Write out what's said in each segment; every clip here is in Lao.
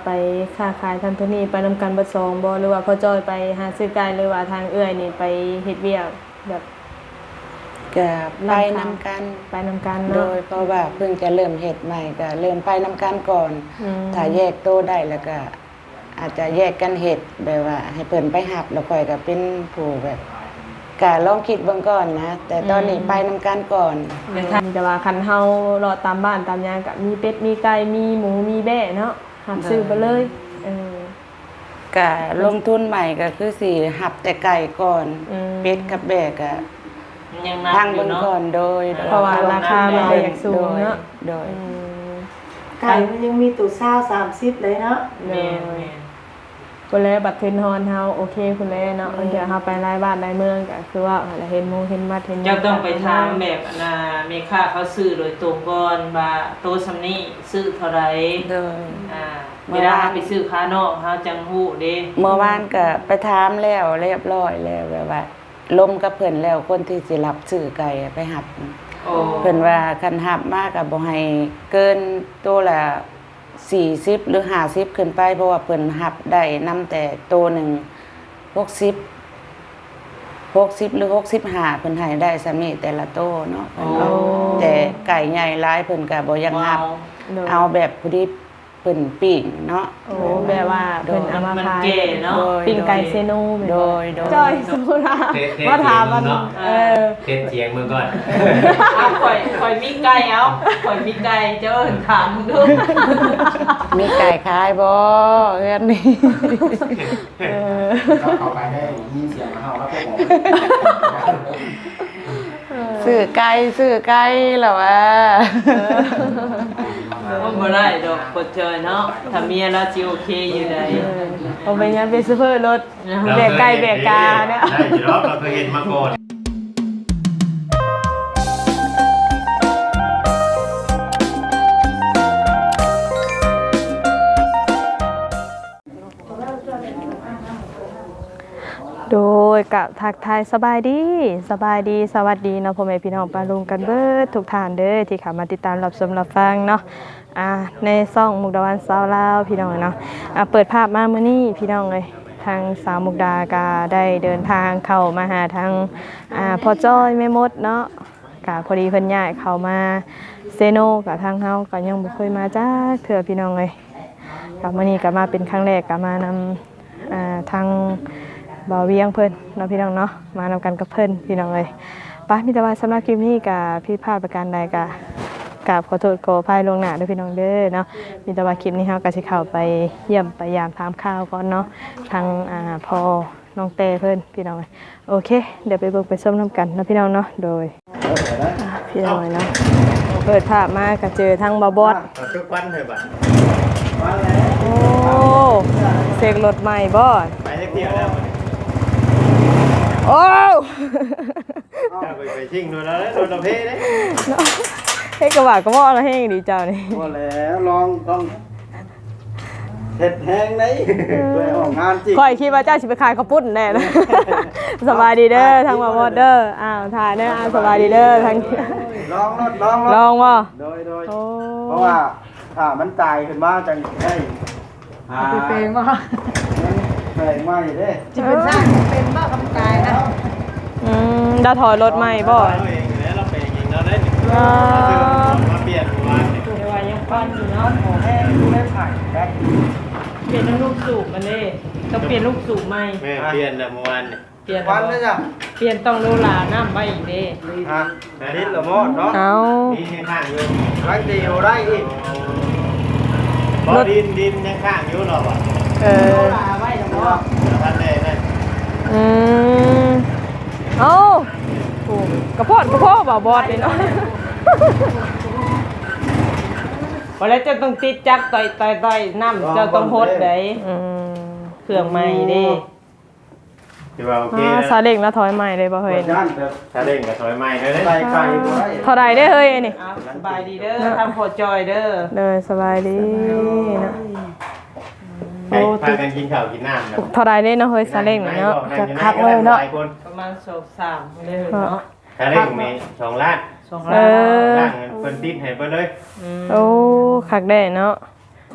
ໄປຄ້າຂາຍທາງໂຕນີ້ໄປນຳກັນເບິດສອງບໍ່ ຫຼືວ່າພໍ່ຈ້ອຍໄປຫາຊື້ໄກ່ ຫຼືວ່າທາງເອື້ອຍນີ້ໄປເຮັດວຽກແບບ ກະໄປນຳກັນ ໄປນຳກັນເນາະ ໂດຍ ເພາະວ່າເພິ່ງຈະເລີ່ມເຮັດໃໝ່ ກະເລີ່ມໄປນຳກັນກ່ອນ ອືມ ຖ້າແຍກໂຕໄດ້ແລ້ວກະ ອາດຈະແຍກກັນເຮັດ ແບບວ່າໃຫ້ເພິ່ນໄປຮັບ ແລ້ວຂ້ອຍກໍເປັນຜູ້ແບບ ກະລອງຄິດເບິ່ງກ່ອນນະ ແຕ່ຕອນນີ້ ອືມ ໄປນຳກັນກ່ອນ ມີແຕ່ວ່າຄັນເຮົາເລາະຕາມບ້ານຕາມຫຍັງ ກະມີເປັດ ມີໄກ່ ມີໝູ ມີແບ້ເນາະ ຮັບຊື້ໄປເລີຍ ເອີ ກະລົງທຶນໃໝ່ກໍຄືຊິຮັບແຕ່ໄກ່ກ່ອນ ອືມ ເປັດກັບແບ້ກະ ຍັງນັບຢູ່ເນາະ ພັງເບິ່ງກ່ອນ ໂດຍ ເພາະວ່າລາຄາມັນກໍຢາກສູງເນາະ ໂດຍ ອືມ ໄກ່ມັນຍັງມີໂຕຊາວ ສາມສິບເລີຍເນາະ ໂດຍ ພຸ້ນແຫຼະ ບັດທຶນຮອນເຮົາ ໂອເຄ ພຸ້ນແຫຼະເນາະ ບາງເທື່ອເຮົາໄປຫຼາຍບ້ານຫຼາຍເມືອງ ກໍຄືວ່າຫັ້ນແຫຼະ ເຫັນໝູ່ເຫັນໝັດ ເຫັນຫຍັງ ເຈົ້າຕ້ອງໄປຖາມແບບ ອັນນ່າ ແມ່ຄ້າເຂົາຊື້ໂດຍຕົງກ່ອນວ່າ ໂຕສ່ຳນີ້ຊື້ເທົ່າໃດ ໂດຍ ອ່າ ເວລາເຮົາໄປຊື້ຄານອກ ເຮົາຈັ່ງຮູ້ເດ້ ເມື່ອວານກໍໄປຖາມແລ້ວ ຮຽບຮ້ອຍແລ້ວ ແບບວ່າລົມກັບເພິ່ນແລ້ວ ຄົນທີ່ຊິຮັບຊື້ໄກ່ໄປຮັບ ໂອ້ ເພິ່ນວ່າຄັນຮັບມາກໍບໍ່ໃຫ້ເກີນໂຕລະ ສີ່ສິບ ຫຼື ຫ້າສິບ ຂຶ້ນໄປ ເພາະວ່າເພິ່ນຮັບໄດ້ນຳແຕ່ໂຕໜຶ່ງ ຫົກສິບ ຫົກສິບ ຫຼື ຫົກສິບຫ້າ ເພິ່ນໃຫ້ໄດ້ສ່ຳນີ້ແຕ່ລະໂຕເນາະ ເພິ່ນວ່າ ໂອ້ ແຕ່ໄກ່ໃຫຍ່ຫຼາຍເພິ່ນກໍບໍ່ຢາກຮັບ ບໍ່ເອົາ ເອົາແບບພໍດີເພິ່ນປີ້ງເນາະ ໂອ້ ແບບວ່າເພິ່ນເອົາມາຂາຍ ໂດຍ ປີ້ງໄກ່ເຊໂນ ໂດຍ ໂດຍ ຈ້ອຍ ສົມມຸດວ່າ ເທສ ເທສ ມາຖາມມັນ ສຽງເນາະ ເອີ ເທສສຽງເບິ່ງກ່ອນ ຂ້ອຍ ຂ້ອຍມີໄກ່ ເອົາ ຂ້ອຍມີໄກ່ ເຈົ້າເອີ້ນຖາມເບິ່ງດູ ມີໄກ່ຂາຍບໍ່ເຮືອນນີ້ ເອີ ເຂົ້າໄປໄດ້ຍິນສຽງເຮົາແລ້ວກໍບອກ ຊື້ໄກ່ ຊື້ໄກ່ລະວ່າ ເອີ ໂອ້ ບໍ່ໄດ້ດອກ ຄົນເຈີເນາະ ຖ້າເມຍລາວຊິໂອເຄຢູ່ໃດ ເອີ ບໍ່ເປັນຫຍັງ ເປັນໂຊເຟີລົດ ແບກໄກ່ແບກກາເນາະ ໄດ້ຢູ່ດອກ ເຮົາເຄີຍເຮັດມາກ່ອນ. ໂດຍ ກະທັກທາຍສະບາຍດີ ສະບາຍດີ ສະຫວັດດີເນາະ ພໍ່ແມ່ພີ່ນ້ອງປ້າລຸງກັນເບິດທຸກທ່ານເດີ ທີ່ເຂົ້າມາຕິດຕາມຮັບຊົມຮັບຟັງເນາະ ອ່າ ໃນຊ່ອງມຸກດາວັນຊາວລາວ ພີ່ນ້ອງເອີຍເນາະ ອ່າ ເປີດພາບມາມື້ນີ້ ພີ່ນ້ອງເອີຍ ທາງສາວມຸກດາກະໄດ້ເດີນທາງເຂົ້າມາຫາທາງ ອ່າ ພໍ່ຈ້ອຍແມ່ມົດເນາະ ກະພໍດີເພິ່ນຍ້າຍເຂົ້າມາເຊໂນ ກະທາງເຮົາກະຍັງບໍ່ເຄີຍມາຈັກເທື່ອ ພີ່ນ້ອງເອີຍ ກະມື້ນີ້ກະມາເປັນຄັ້ງແລກ ກະມານຳ ອ່າ ທາງບ່າວວຽງເພິ່ນເນາະ ພີ່ນ້ອງເນາະ ມານຳກັນກັບເພິ່ນ ພີ່ນ້ອງເອີຍ ປະ ມີແຕ່ວ່າສຳລັບຄລິບນີ້ກະຜິດພາດປະການໃດກະ ກາບຂໍໂທດຂໍອະໄພລ່ວງໜ້າເດີ ພີ່ນ້ອງເດີເນາະ ມີແຕ່ວ່າຄລິບນີ້ເຮົາກະຊິເຂົ້າໄປຢ້ຽມໄປຢາມຖາມຂ່າວກ່ອນເນາະ ທາງ ອ່າ ພໍ່ນ້ອງແຕ້ເພິ່ນ ພີ່ນ້ອງເອີຍ ໂອເຄ ດຽວໄປເບິ່ງໄປຊົມນຳກັນເນາະ ພີ່ນ້ອງເນາະ ໂດຍ ອ່າ ພີ່ນ້ອງເນາະ ເປີດພາບມາກະເຈີທັງບ່າວບອດ ເອົາ ຄືຄວັນເຮີບາດ ໂອ້ ເຊັກລົດໃໝ່ບໍ່ ໄປຈັກເທື່ອແລ້ວ ໂອ້ ເຈົ້າໄປ ໄປຊິງໂດນລະເດ້ ໂດນລະເພເດ້ ເຮັດກະບະກະເບາະລະແຮງດີເຈົ້ານີ້ ບໍ່ແລ້ວ ລອງ ຕ້ອງ ເຮັດແຮງໄດ໋ ເອີ ເພື່ອອອກງານຈິງ ຂ້ອຍຄິດວ່າເຈົ້າຊິໄປຂາຍເຂົ້າປຸ້ນແດ່ນະ ສະບາຍດີເດີ ທາງບ່າວມອດເດີ ອ້າວ ຖ່າຍເດີ ອ້າວ ສະບາຍດີເດີ ທາງ ລອງໂລດ ລອງໂລດ ລອງບໍ່ ໂດຍ ໂດຍ ໂອ້ ເພາະວ່າຖ້າມັນຕາຍຂຶ້ນມາຈັ່ງໄດ້ ອ່າ ຊິແປງບໍ່ ແປງໃໝ່ເດ້ ຊິເປັນຊ່າງເປັນບໍ່ ຄຳຕາຍນະ ອືມ ດາວຖອຍລົດໃໝ່ບໍ່ ເອົາເອງແລ້ວ ລາວແປງເອງແລ້ວເດ້ ເອີ ມາປ່ຽນວານນີ້ ແຕ່ວ່າຍັງຄວັນຢູ່ເນາະ ໂອເຄ ໄດ້ຜ່ານແບບ ປ່ຽນນ້ຳລູກສູບມັນເດ້ ຕ້ອງປ່ຽນລູກສູບໃໝ່ ແມ່ນ ອ່າ ປ່ຽນແລ້ວມື້ວານນີ້ ປ່ຽນ ຄວັນແລ້ວຈ້ະ ປ່ຽນຕ້ອງໂລລານ້ຳໄວ້ອີກເດ້ ຮະ ດິນລະມອດເນາະ ເອົາ ດິນຍັງຄ້າງຢູ່ ຍັງດີບໍ່ໄດ້ອີກ ບໍ່ ດິນ ດິນຍັງຄ້າງຢູ່ເນາະ ເອີ ໂລລາໄວ້ລະເນາະ ທັນໄດ້ນັ້ນ ອືມ ເອົາ ໂອ້ ກະໂພດກະໂພ ບ່າວບອດນີ້ເນາະ ບໍ່ແລ້ວເຈົ້າຕ້ອງຕິດຈັກ ຕ່ອຍໆໆ ນ້ຳເຈົ້າຕ້ອງຫົດໄດ໋ ອືມ ເຄື່ອງໃໝ່ເດ້ ຖືວ່າໂອເຄ ອ່າ ແລ້ວ ຊາເລ້ງລະຖອຍໃໝ່ເລີຍບໍ່ເຮີ້ຍ ຢ້ານແຕ່ ຊາເລ້ງກະຖອຍໃໝ່ເລີຍ ໄກໆບໍ່ໄດ້ ເທົ່າໃດເດ້ເຮີ້ຍ ອັນນີ້ ເອົາ ສະບາຍດີເດີ ເນາະ ທາງພໍ່ຈ່ອຍເດີ ໂດຍ ສະບາຍດີ ສະບາຍດີ ເນາະ ໂອ້ ພາກັນກິນເຂົ້າກິນນ້ຳເນາະ ເທົ່າໃດເດ້ເນາະເຮີ້ຍ ຊາເລ້ງນີ້ເນາະ ຄັກເລີຍເນາະ ປະມານສອງສາມເລີຍເນາະ ຊາເລ້ງນີ້ສອງລ້ານ ສອງລ້ານ ເອີ ສອງລ້ານ ເພິ່ນຕິດໃຫ້ເບິດເລີຍ ອືມ ໂອ້ ຄັກແດ່ເນາະ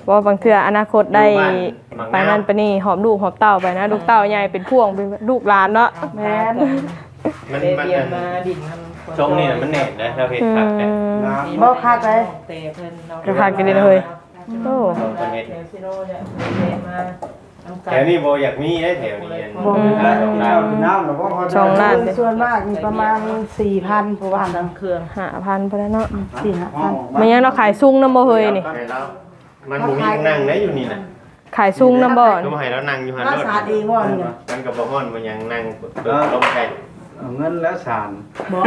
ບໍ່ ບາງເທື່ອອະນາຄົດໄດ້ ຢູ່ບ້ານ ໄປນັ້ນໄປນີ້ ຫອບລູກຫອບເຕົ້າໄປນະ ລູກເຕົ້າໃຫຍ່ເປັນພວງ ເປັນລູກຫຼານເນາະ. ແມ່ນ ມັນ ມັນ ເບຍມາດິນນຳ ຊ່ວງນີ້ນະ ມັນແໜ້ນນະ ລາວເຮັດຄັກແທ້ ອືມ ງາມ ບໍ່ ຄັກເລີຍ ແຕ່ເພິ່ນເນາະ ກໍຄັກຢູ່ເດເຮີ້ຍ. ໂອ້ ເພິ່ນເຮັດ ແຖວນີ້ບໍ່ຢາກມີເດ້ ແຖວນີ້ ບໍ່ມີ ສອງລ້ານ ສອງລ້ານ ສ່ວນມາກນີ້ປະມານສີ່ພັນ ເພາະວ່າ ເຄື່ອງ ຫ້າພັນພຸ້ນແຫຼະເນາະ ສີ່ຫ້າພັນ. ແມ່ນຫຍັງເນາະ ຂາຍຊຸງນຳບໍ່ເຮີ້ຍນີ້? ມັນບໍ່ມີທີ່ນັ່ງໄດ້ຢູ່ນີ້ນະ ຂາຍຊຸງນຳບໍ່? ກໍໃຫ້ລາວນັ່ງຢູ່ຫັ້ນໂລດ ລາວສາດເອງບໍ່ນີ້ນະ? ມັນກໍບໍ່ຮ້ອນບໍ່ຫຍັງ ນັ່ງເປີດພັດລົມໃສ່ ເອົາເງິນແລ້ວສານບໍ່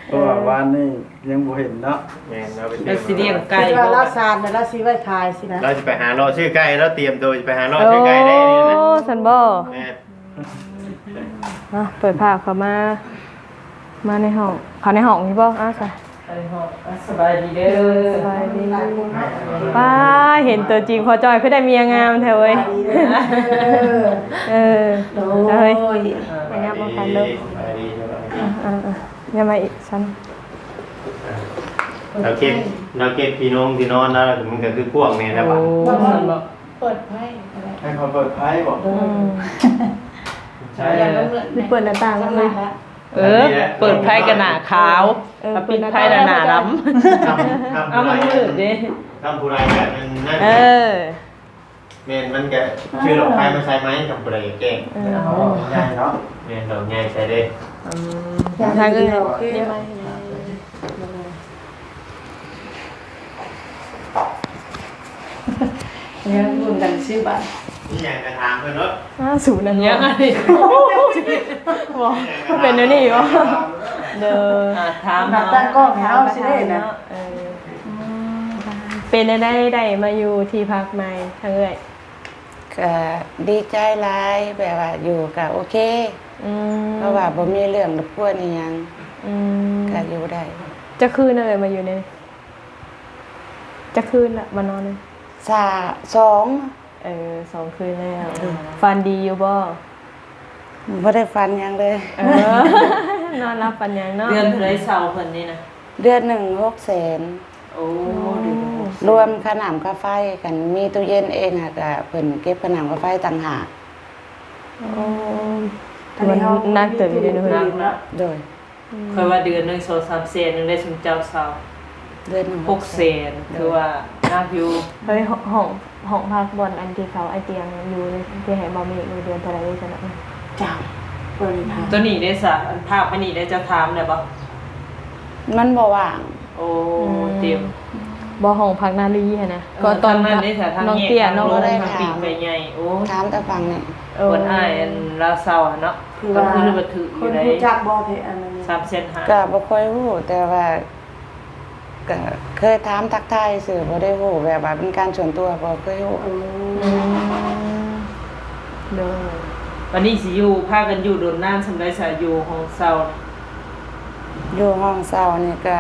ເພາະວ່າວານນີ້ຍັງບໍ່ເຫັນເນາະ. ແມ່ນ ລາວໄປຊື້ ລາວຊິລ້ຽງໄກ່ ຄິດວ່າລາວສານແລ້ວລາວຊິໄວ້ຂາຍຊີ້ນະ ລາວຊິໄປຫາເລາະຊື້ໄກ່ ລາວຕຽມໂຕຊິໄປຫາເລາະຊື້ໄກ່ໄດ້ນີ້ນະ. ໂອ້ ຊັ້ນບໍ່? ແມ່ນ ອ່ະ ເປີດພາບເຂົ້າມາ ມາໃນຫ້ອງ ເຂົ້າໃນຫ້ອງນີ້ບໍ່? ອ້າວ ສະ ໃນຫ້ອງ ອ່ະ ສະບາຍດີເດີ ສະບາຍດີ. ປ້າ ເຫັນຕົວຈິງພໍ່ຈ້ອຍຄືໄດ້ເມຍງາມແທ້ເວີຍ. ເອີ ໂດຍ ເອີຍ ໄປງາມບໍ່ທັນເດີ. ອ່າໆ ຍັງມາອີກຊັ້ນ ລາວເກັບ ລາວເກັບທີ່ນົງທີ່ນອນລາວ ມັນກໍຄືກວ້າງແນ່ນະ. ໂອ້ ເປີດໄພກໍໄດ້ ໃຫ້ເຂົາເປີດໄພບໍ? ອືມ ໃຊ່ ເປີດໜ້າຕ່າງໄວ້. ເອີ ເປີດໄພກໍໜ້າຂາວ ເອີ ປິດໄພແລ້ວໜ້າດຳ. ທຳ ທຳ ເອົາ ມັນມືດເດ້ ທຳຜູ້ໃດກໍນັ້ນ ເອີ ແມ່ນ ມັນກໍຊື້ດອກໄຟມາໃສ່ໄໝ ທຳຜູ້ໃດກໍແຈ້ງ. ເອີ ດອກໃຫຍ່ເນາະ ແມ່ນ ດອກໃຫຍ່ໃສ່ເດ້. ອືມ ທາງອື່ນ ໂອເຄ ຍັງລຸ້ນກັນຊື່ບາດ ມີຫຍັງກໍຖາມເພິ່ນໂລດ. ອ້າ ສູນນັ້ນ ຍັງ ບໍ່ ເປັນແນວນີ້ບໍ່? ເດີ ອ່າ ຖາມ ຕັ້ງກ້ອງໃຫ້ເຮົາຊິເດ້ນະ. ເອີ ອືມ ເປັນແນວໃດໄດ້ມາຢູ່ທີ່ພັກໃໝ່ທາງເອື້ອຍ? ກໍດີໃຈຫຼາຍ ແບບວ່າຢູ່ກໍໂອເຄ. ອືມ ເພາະວ່າບໍ່ມີເລື່ອງລົບກວນອີ່ຫຍັງ. ອືມ ກໍຢູ່ໄດ້. ຈັກຄືນແລ້ວເອື້ອຍມາຢູ່ນີ້? ຈັກຄືນລະມານອນນີ້? ສາ ສອງ ເອີ ສອງຄືນແລ້ວ. ອືມ ຝັນດີຢູ່ບໍ່? ບໍ່ໄດ້ຝັນຫຍັງເລີຍ. ເອີ ນອນຫຼັບຝັນຫຍັງເນາະ. ເດືອນເທົ່າໃດເຊົ່າເພິ່ນນີ້ນະ? ເດືອນໜຶ່ງຫົກແສນ. ໂອ້ ໂອ້ ເດືອນໜຶ່ງຫົກແສນ ລວມຄ່ານ້ຳຄ່າໄຟກັນ ມີຕູ້ເຢັນເອງຫັ້ນກະເພິ່ນເກັບຄ່ານ້ຳຄ່າໄຟຕ່າງຫາກ. ໂອ້ ມັນໜັກເຕີບຢູ່ເດເນາະ. ໜັກເນາະ. ໂດຍ. ອືມ ຂ້ອຍວ່າເດືອນໜຶ່ງສອງສາມແສນຍັງໄດ້ຊຸມເຈົ້າເຊົ່າ. ເດືອນໜຶ່ງຫົກແສນ ໂດຍ ຖືວ່າໜັກຢູ່. ເຮີ້ຍ ຫ້ອງ ຫ້ອງພັກບ່ອນອັນທີ່ເຂົາ ອ້າຍຕຽງຢູ່ ທີ່ໃຫ້ບໍ່ມີເງິນເດືອນເທົ່າໃດຊັ້ນນະ? ເຈົ້າ ໂຕນີ້ເດ້ສະ ອັນພາກມານີ້ໄດ້ ເຈົ້າຖາມແລ້ວບໍ່? ມັນບໍ່ວ່າງ. ໂອ້ ອືມ ຕຽມ ບໍ່ ຫ້ອງພັກນາລີຫັ້ນນະ. ເອີ ກໍຕອນນັ້ນເດ້ ທາງນ້ອງເຕ້ຍ ທາງແຍກ ນ້ອງ ທາງລົງ ທາງປີກໄປໃຫຍ່. ໂອ້ ຖາມແຕ່ຝັ່ງນີ້. ເອີ ບ່ອນອ້າຍອັນລາວເຊົ່າຫັ້ນເນາະ. ຄືວ່າ ກໍຄືວ່າຖືກຢູ່ໃດ໋ ສາມແສນຫ້າ. ກໍບໍ່ຄ່ອຍຮູ້ ແຕ່ວ່າ ກໍເຄີຍຖາມທັກທາຍຊື່ ບໍ່ໄດ້ຮູ້ແບບວ່າເປັນການສ່ວນຕົວ ບໍ່ເຄີຍຮູ້. ອືມ ອືມ ໂດຍ. ບັດນີ້ຊິຢູ່ ພາກັນຢູ່ດົນນານສ່ຳໃດຊະ ຢູ່ຫ້ອງເຊົ່າ? ຢູ່ຫ້ອງເຊົ່ານີ້ກໍ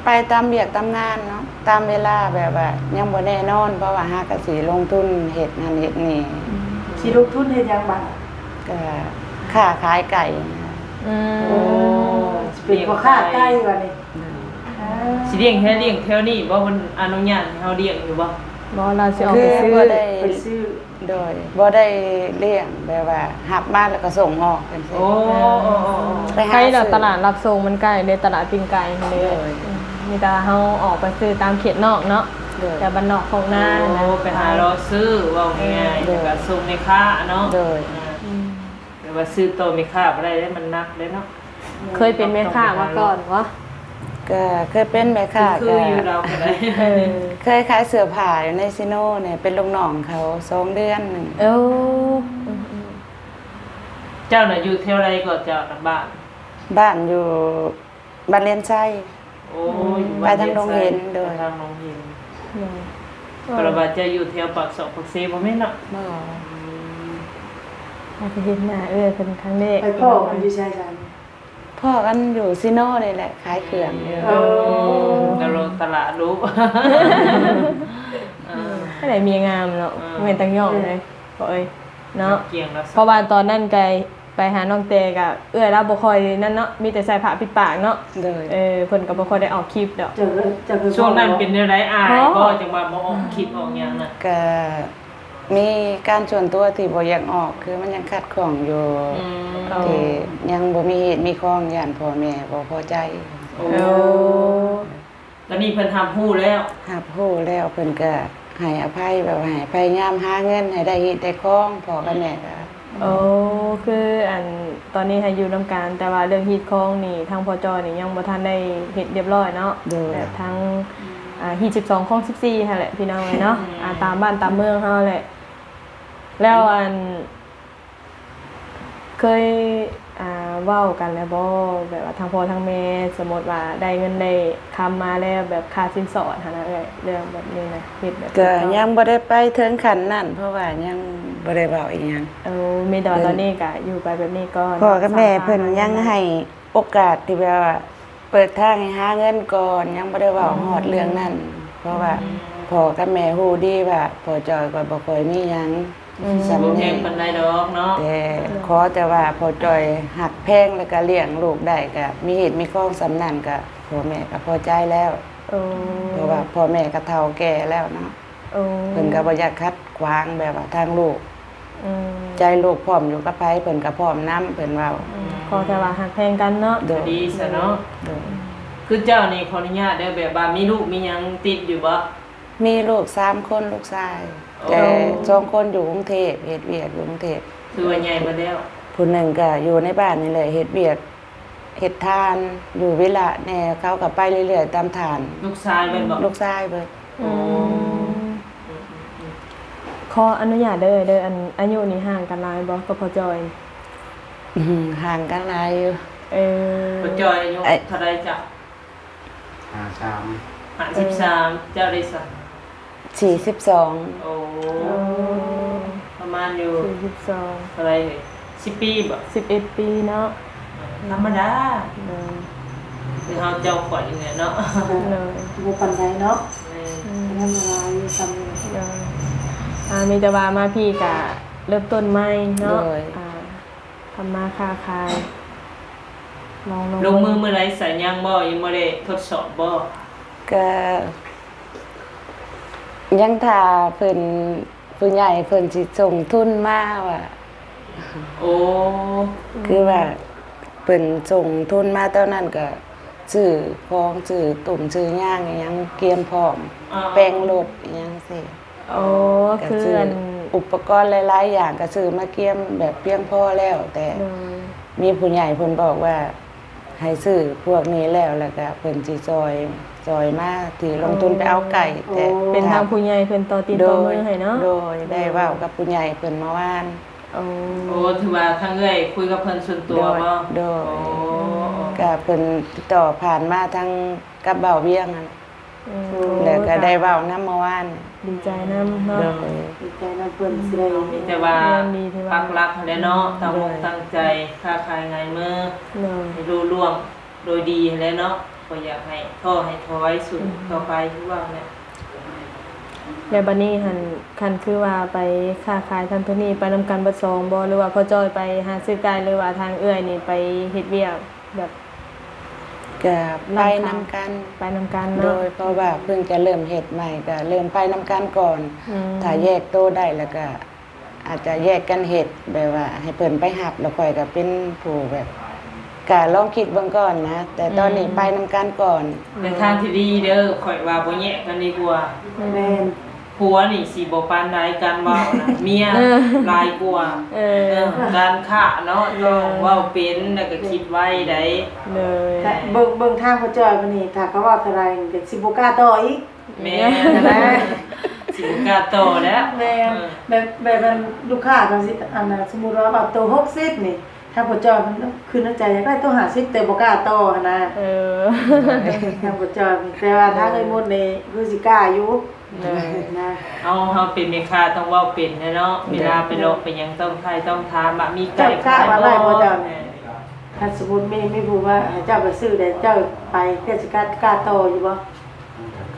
ໄປຕາມວຽກຕາມງານເນາະ ຕາມເວລາ ແບບວ່າຍັງບໍ່ແນ່ນອນ ເພາະວ່າຫາກໍຊິລົງທຶນເຮັດນັ້ນເຮັດນີ້. ອືມ ຊິລົງທຶນເຮັດຫຍັງບາດ? ກໍຄ້າຂາຍໄກ່. ອືມ ໂອ້ ຊິເປັນພໍ່ຄ້າໄກ່ບາດນີ້. ອືມ ອ່າ ຊິລ້ຽງແທ້ ລ້ຽງແຖວນີ້ບໍ່? ເພິ່ນອະນຸຍາດໃຫ້ເຮົາລ້ຽງຢູ່ບໍ່? ບໍ່ ລາວຊິອອກໄປຊື້ ຄືບໍ່ໄດ້ ໄປຊື້. ໂດຍ ບໍ່ໄດ້ລ້ຽງ ແບບວ່າຮັບມາແລ້ວກໍສົ່ງອອກຈັ່ງຊີ້. ໂອ້ ໂອ້ ໂອ້ ໄປຫາ ໃກ້ດອກ ຊື້ ຕະຫຼາດຮັບສົ່ງມັນໃກ້ເດ້ ຕະຫຼາດປີ້ງໄກ່ຫັ້ນເດ້. ໂດຍ. ອືມ ມີແຕ່ເຮົາອອກໄປຊື້ຕາມເຂດນອກເນາະ. ໂດຍ. ແຖວບ້ານນອກໂຄກນາ. ໂອ້ ຫັ້ນນະ ໄປຫາເລາະຊື້ ເວົ້າງ່າຍໆ. ໂດຍ. ແລ້ວກໍສົ່ງແມ່ຄ້າເນາະ. ໂດຍ. ອ່າ ອືມ ແຕ່ວ່າຊື້ຕໍ່ແມ່ຄ້າບໍ່ໄດ້ເດ້ ມັນໜັກເດ້ເນາະ. ເຄີຍເປັນແມ່ຄ້າມາກ່ອນບໍ່? ກໍເຄີຍເປັນແມ່ຄ້າ. ຄື ຄື ກໍ ຢູ່ລາວກໍໄດ້. ເອີ ເຄີຍຂາຍເສື້ອຜ້າຢູ່ໃນຊີໂນນີ້ ເປັນລູກນ້ອງເຂົາສອງເດືອນ. ໂອ້ ອືມໆ ເຈົ້ານະຢູ່ແຖວໃດກໍ ເຈົ້ານະບ້ານ? ບ້ານຢູ່ ບ້ານລຽນໄຊ. ໂອ້ ອືມ ຢູ່ ໄປທາງດົງເຫັນ. ໂດຍ ໄປທາງດົງເຫັນ. ໂດຍ. ກໍລະວ່າເຈົ້າຢູ່ແຖວປາກຊອກປາກເຊບໍ່ແມ່ນເນາະ? ບໍ່. ອືມ ອາດຈະເຫັນໜ້າເອື້ອຍເພິ່ນຄັ້ງແລກ. ໄປພໍ້ກັນຢູ່ໃສຊັ້ນ? ພໍ້ກັນຢູ່ຊີໂນນີ້ແຫຼະ ຂາຍເຄື່ອງຢູ່. ເອີ ຕະຫຼາດ ຕະຫຼາດລູກ. ເອີ ໄດ້ເມຍງາມເນາະ. ເອີ ບໍ່ແມ່ນຕັງຍ້ອງເດ້ ເອີ ເອີຍເນາະ. ເພາະວ່າຕອນນັ້ນກໍ ໄປຫານ້ອງແຕ່ກະເອື້ອຍລາວບໍ່ຄ່ອຍນັ້ນເນາະ ມີແຕ່ໃສ່ຜ້າປິດປາກເນາະ. ໂດຍ ເອີ ເພິ່ນກໍບໍ່ຄ່ອຍໄດ້ອອກຄລິບດອກ. ເຈົ້າ ເຈົ້າ ຊ່ວງນັ້ນເປັນແນວໃດ ອາຍບໍ່ ຈັ່ງວ່າບໍ່ອອກຄລິບອອກຫຍັງນະ? ກະມີການສ່ວນຕົວທີ່ບໍ່ຢາກອອກ ຄືມັນຍັງຂັດຂ້ອງຢູ່ ອືມ ທີ່ຍັງບໍ່ມີຮີດມີຄອງ ຢ້ານພໍ່ແມ່ບໍ່ພໍໃຈ. ໂອ້ ໂອ້ ຕອນນີ້ເພິ່ນຮັບຮູ້ແລ້ວ? ຮັບຮູ້ແລ້ວ ເພິ່ນກະໃຫ້ອະໄພ ແບບໃຫ້ພະຍາຍາມຫາເງິນໃຫ້ໄດ້ຮີດໄດ້ຄອງ ພໍ່ກັບແມ່ກະ. ໂອ້ ຄືອັນຕອນນີ້ໃຫ້ຢູ່ນຳກັນ ແຕ່ວ່າເລື່ອງຮີດຄອງນີ້ ທາງພໍ່ຈ່ອຍນີ້ຍັງບໍ່ທັນໄດ້ເຮັດຮຽບຮ້ອຍເນາະ. ໂດຍ ແບບທັງ ອ່າ ຮີດສິບສອງຄອງສິບສີ່ຫັ້ນແຫຼະ ພີ່ນ້ອງເອີຍເນາະ. ອືມ ອ່າ ຕາມບ້ານຕາມເມືອງເຮົາແຫຼະ. ແລ້ວອັນ ເຄີຍ ອ່າ ເວົ້າກັນແລ້ວບໍ່ ແບບວ່າທັງພໍ່ທັງແມ່ ສົມມຸດວ່າໄດ້ເງິນໄດ້ຄຳມາແລ້ວ ແບບຄ່າສິນສອດຫັ້ນນະເອື້ອຍ ເລື່ອງແບບນີ້ນະ ເຮັດແບບ ກະຍັງບໍ່ໄດ້ໄປເຖິງຂັ້ນນັ້ນ ເພາະວ່າຍັງບໍ່ໄດ້ເວົ້າອີ່ຫຍັງ. ໂອ້ ມີແຕ່ວ່າຕອນນີ້ກະຢູ່ໄປແບບນີ້ກ່ອນ ພໍ່ກັບແມ່ເພິ່ນຍັງໃຫ້ໂອກາດທີ່ແບບວ່າ ເປີດທາງໃຫ້ຫາເງິນກ່ອນ ຍັງບໍ່ໄດ້ເວົ້າຮອດເລື່ອງນັ້ນ ເພາະວ່າ ອືມ ພໍ່ກັບແມ່ຮູ້ດີວ່າພໍ່ຈ່ອຍກໍບໍ່ຄ່ອຍມີຫຍັງ ອືມ ສ່ຳນີ້ ບໍ່ແພງປານໃດດອກເນາະ. ແຕ່ ໂດຍ ຂໍແຕ່ວ່າພໍ່ຈ່ອຍຮັກແພງ ແລ້ວກໍລ້ຽງລູກໄດ້ ກໍມີຮີດມີຄອງສ່ຳນັ້ນ ກໍພໍ່ແມ່ກໍພໍໃຈແລ້ວ. ໂອ້ ເພາະວ່າພໍ່ແມ່ກໍເຖົ້າແກ່ແລ້ວເນາະ. ໂອ້ ເພິ່ນກໍບໍ່ຢາກຂັດຂວາງແບບວ່າທາງລູກ. ອືມ ໃຈລູກພ້ອມຢູ່ກັບໃຜ ເພິ່ນກໍພ້ອມນຳ ເພິ່ນເວົ້າ. ອືມ ຂໍແຕ່ວ່າຮັກແພງກັນເນາະ. ໂດຍ ກໍດີຊະເນາະ. ໂດຍ ຄືເຈົ້ານີ້ ຂໍອະນຸຍາດເດີ ແບບວ່າມີລູກມີຫຍັງຕິດຢູ່ບໍ່? ມີລູກສາມຄົນ ລູກຊາຍ. ໂອ້ ແຕ່ສອງຄົນຢູ່ກຸງເທບ ເຮັດວຽກຢູ່ກຸງເທບ. ຄືວ່າໃຫຍ່ເບິດແລ້ວ? ຜູ້ໜຶ່ງກໍຢູ່ໃນບ້ານນີ້ແຫຼະ ເຮັດວຽກ ເຮັດທານຢູ່ວິລະແດ່ ເຂົາກໍໄປເລື້ອຍໆຕາມທານ. ລູກຊາຍເບິດບໍ່? ລູກຊາຍເບິດ. ໂອ້ ອືມ ອືມໆໆ ຂໍອະນຸຍາດເດີ ເດີ ອັນ ອາຍຸນີ້ຫ່າງກັນຫຼາຍບໍ່ກັບພໍ່ຈ່ອຍ? ອືມ ຫ່າງກັນຫຼາຍຢູ່. ເອີ ພໍ່ຈ່ອຍອາຍຸ ອາ ເທົ່າໃດເຈົ້າ? ຫ້າສາມ ຫ້າສິບສາມ. ເອີ ເຈົ້າເດຊະ? ສີ່ສິບສອງ. ໂອ້ ໂອ້ ປະມານຢູ່ ສີ່ສິບສອງ ເທົ່າໃດເອີຍ? ສິບປີບໍ່? ສິບເອັດປີເນາະ. ເອີ ທຳມະດາ. ໂດຍ ຄືເຮົາເຈົ້າຂ້ອຍນີ້ແຫຼະເນາະ. ໂດຍ ບໍ່ປານໃດເນາະ. ແມ່ນ ອືມ ທຳມະດາຢູ່ສ່ຳນີ້. ໂດຍ ອ່າ ມີແຕ່ວ່າມາພີ້ກະເລີ່ມຕົ້ນໃໝ່ເນາະ. ໂດຍ ອ່າ ທຳມາຄ້າຂາຍ ລອງລົງ ລົງມືມື້ໃດຊະ? ຍັງບໍ່? ຍັງບໍ່ໄດ້ທົດສອບບໍ່? ກະຍັງຖ້າເພິ່ນ ຜູ້ໃຫຍ່ເພິ່ນຊິສົ່ງທຶນມາວ່າ. ໂອ້ ຄືວ່າເພິ່ນສົ່ງທຶນມາຕອນນັ້ນກະຊື້ຂອງ ຊື້ຕຸ້ມ ຊື້ຍາງອີ່ຫຍັງກຽມພ້ອມ. ອໍ ແປງລົດອີ່ຫຍັງຊີ້. ໂອ້ ກະຊື້ ຄືອັນ ອຸປະກອນຫຼາຍໆຢ່າງກະຊື້ມາກຽມແບບພຽງພໍແລ້ວ ແຕ່ ໂດຍ ມີຜູ້ໃຫຍ່ເພິ່ນບອກວ່າໃຫ້ຊື້ພວກນີ້ແລ້ວ ແລ້ວກະເພິ່ນຊິຊ່ອຍ ຊ່ອຍມາທີ່ລົງທຶນໄປເອົາໄກ່. ໂອ້ ແຕ່ ເປັນທາງຜູ້ໃຫຍ່ເພິ່ນຕໍ່ຕີນຕໍ່ມືໃຫ້ເນາະ. ໂດຍ ໂດຍ ໄດ້ເວົ້າກັບຜູ້ໃຫຍ່ເພິ່ນເມື່ອວານ. ໂອ້ ໂອ້ ຖືວ່າທາງເອື້ອຍຄຸຍກັບເພິ່ນສ່ວນຕົວບໍ່? ໂດຍ ໂດຍ ໂອ້ ກະເພິ່ນຕິດຕໍ່ຜ່ານມາທາງກັບບ່າວວຽງຫັ້ນ. ອືມ ແລ້ວກໍໄດ້ເວົ້ານຳເມື່ອວານ. ດີໃຈນຳເນາະ. ໂດຍ ດີໃຈນຳເພິ່ນຊິໄດ້ ມີແຕ່ວ່າປັກຫຼັກຫັ້ນແຫຼະເນາະ ຕັ້ງອົກຕັ້ງໃຈ ຄ້າຂາຍງ່າຍມື ໃຫ້ລຸລ່ວງໂດຍດີຫັ້ນແຫຼະເນາະ. ບໍ່ຢາກໃຫ້ທໍ້ໃຫ້ຖອຍ ສູ້ຕໍ່ໄປ ຄືວ່າແຫຼະ. ແລ້ວບັດນີ້ຫັ້ນ ຄັນຄືວ່າໄປຄ້າຂາຍທາງໂຕນີ້ ໄປນຳກັນເບິດສອງບໍ່ ຫຼືວ່າພໍ່ຈ້ອຍໄປຫາຊື້ໄກ່ ຫຼືວ່າທາງເອື້ອຍນີ້ໄປເຮັດວຽກ ແບບ ກະໄປນຳກັນ. ໄປນຳກັນເນາະ. ໂດຍ ເພາະວ່າເພິ່ງຈະເລີ່ມເຮັດໃໝ່ ກະເລີ່ມໄປນຳກັນກ່ອນ. ອືມ ຖ້າແຍກໂຕໄດ້ແລ້ວກະອາດຈະແຍກກັນເຮັດ ແບບວ່າໃຫ້ເພິ່ນໄປຮັບ ແລ້ວຂ້ອຍກະເປັນຜູ້ແບບ ກະລອງຄິດເບິ່ງກ່ອນນະ ແຕ່ຕອນນີ້ ອືມ ໄປນຳກັນກ່ອນ. ໃນທາງທີ່ດີເດີ ຂ້ອຍວ່າບໍ່ແຍກກັນດີກວ່າ. ແມ່ນ. ຜົວນີ້ຊິບໍ່ປານໃດ ການເວົ້ານະ ເມຍຫຼາຍກວ່າ. ເອີ ເອີ ການຄ້າເນາະ ຕ້ອງເວົ້າເປັນ ແລ້ວກໍຄິດໄວໃດ໋. ໂດຍ ແຕ່ເບິ່ງ ເບິ່ງທາງພໍ່ຈ້ອຍບັດນີ້ ຖ້າເຂົາເວົ້າເທົ່າໃດກໍຊິບໍ່ກ້າຕໍ່ອີກ. ແມ່ນ ຊິບໍ່ກ້າຕໍ່ແລ້ວ. ແມ່ນ. ເອີ ແບບ ແບບອັນລູກຄ້າເຂົາຊິ ອັນນ່າ ສົມມຸດວ່າເວົ້າໂຕຫົກສິບນີ້ ທາງພໍ່ຈ້ອຍເພິ່ນຄິດໃນໃຈຢາກໄດ້ໂຕຫ້າສິບ ແຕ່ບໍ່ກ້າຕໍ່ຫັ້ນນະ. ເອີ ທາງພໍ່ຈ້ອຍ ແຕ່ວ່າທາງເອື້ອຍມົນນີ້ຄືຊິກ້າຢູ່. ໂດຍ ນະ ເຮົາ ເຮົາເປັນແມ່ຄ້າຕ້ອງເວົ້າເປັນແຫຼະເນາະ. ເວລາໄປເລາະໄປຫຍັງຕ້ອງຖ່າຍຕ້ອງຖາມວ່າມີໄກ່ຂາຍບໍ່. ເຈົ້າກ້າວ່າໄດ້ບໍ່ເຈົ້ານີ້? ຄັນສົມມຸດມີ ມີຜູ້ວ່າໃຫ້ເຈົ້າໄປຊື້ແດ່ ເຈົ້າໄປ ເຈົ້າຊິກ້າຕໍ່ຢູ່ບໍ່?